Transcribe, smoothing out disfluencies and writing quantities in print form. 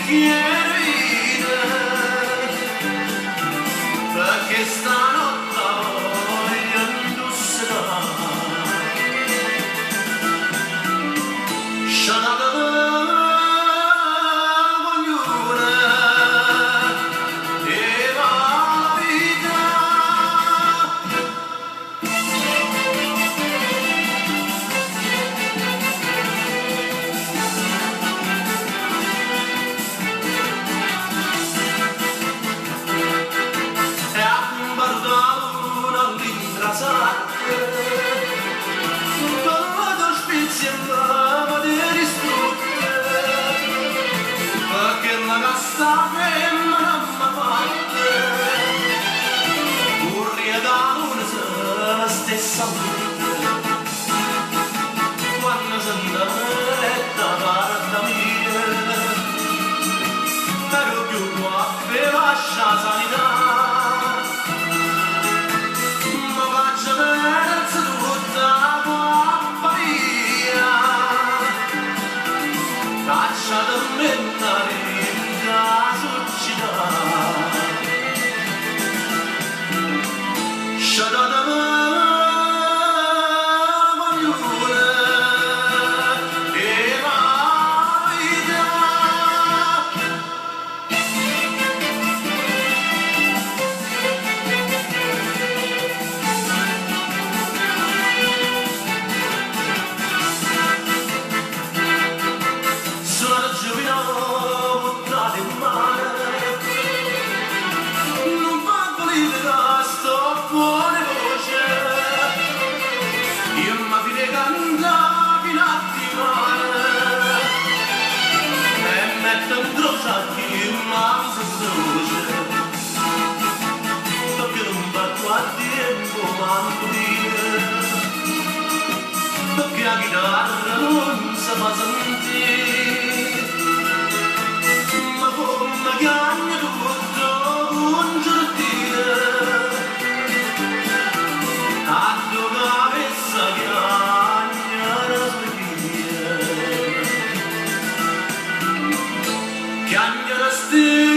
Bicchiere vino, perché stanotte voglio indossare. Stessa quando se ne da parte mia, però più guaffe lascia sanità, ma faccio perso tutta la guapparia, caccia da me la società. Perché la chitarra non si fa sentire, ma come chiama tutto un giardino, a dove avesse chiamare sbirre, chiamare stille.